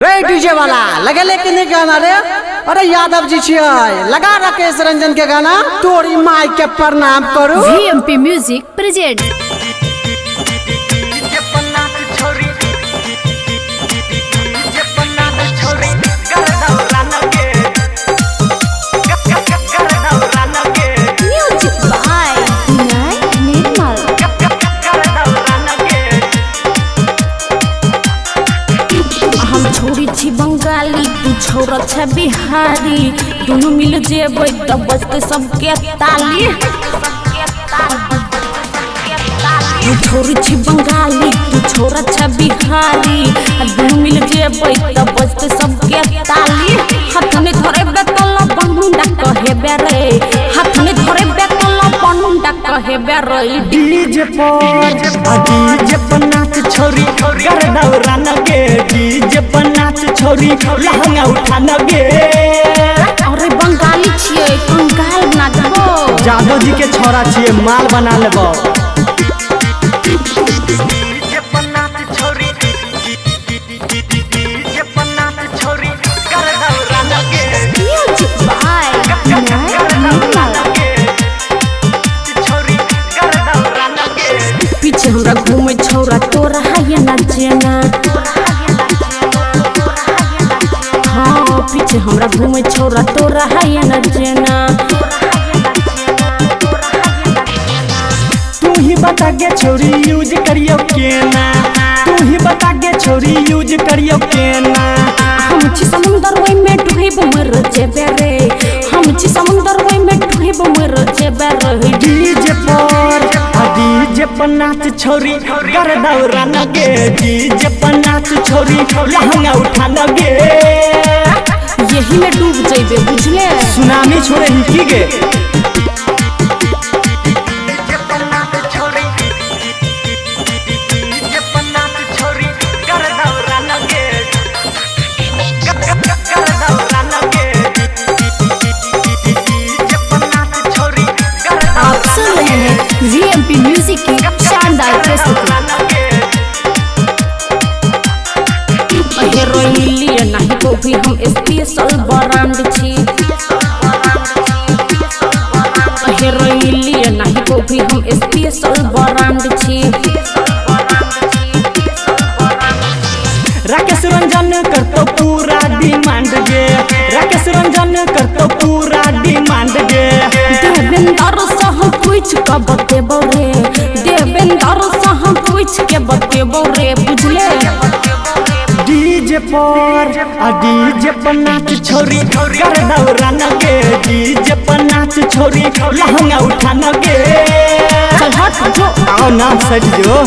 रे डीजे वाला लगेले कि नहीं गाना रे। अरे यादव जी छियै, लगा राकेश रंजन के गाना, तोरी माई के प्रणाम करू। VMP music present. Music by Vinay Nirmal. हम छोरी छी बंगाली, तू छोरा छ बिहारी, दुनू मिल जेबै त बजते सबके ताली। तू छोरी छी बंगाली, तू छोरा छ बिहारी, आ दुनू मिल जेबै त बजते सबके ताली। हाथ में धरे बेतल बंडा कहेबे रे, हाथ में धरे बेतल बंडा कहेबे रे। डीजे पर आ डीजे पर नाच छोरी गरदौरा नगे, डीजे पर नाच छोरी लहंगा उठा नगे। अरे बंगाली छियै, कंगाल बना देबो। जादव जी के छोरा छियै, माल बना लेबो। म्यूजिक बाय विनय निर्मल। पीछे हमरा घूमे छौरा तोरा है ना जेना। हाँ, पीछे हमरा घूमे छौरा तोरा है ना जेना। तू ही बता के छोरी यूज करियो केना, तू ही बता के छोरी यूज करियो केना। हम छी समुंदर ओइ में डूब मर जेबे रे, हम छी समुंदर ओइ में डूब मर जेबे रे। डीजे पर आ डीजे पर नाच छोरी गरदौरा नगे, डीजे पर नाच छोरी लहंगा उठा नगे। यही में डूब जेबे बुझले। सुनामी छोड़े ही की गे। आप सुन रहे हैं VMP music की शानदार प्रस्तुति। हीरोइन लिए नहीं तो भी हम स्पेशल ब्रांड छी। हीरोइन लिए नहीं तो भी हम स्पेशल ब्रांड छी। राकेश रंजन करतो पूरा डिमांड गे, राकेश रंजन करतो पूरा डिमांड गे। देवेंद्र से हम पूछ के बतेबो रे, देवेंद्र से हम पूछ के बतेबो रे बुझले। डीजे पर आ डीजे पर नाच छोरी गरदौरा नगे, डीजे पर नाच छोरी लहंगा उठा नगे। चल हट जो। आओ ना सज जो।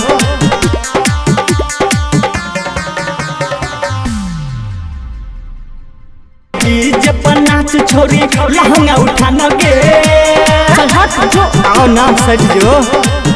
डीजे पर नाच छोरी लहंगा उठा नगे, चल हट जो। आओ ना सज जो।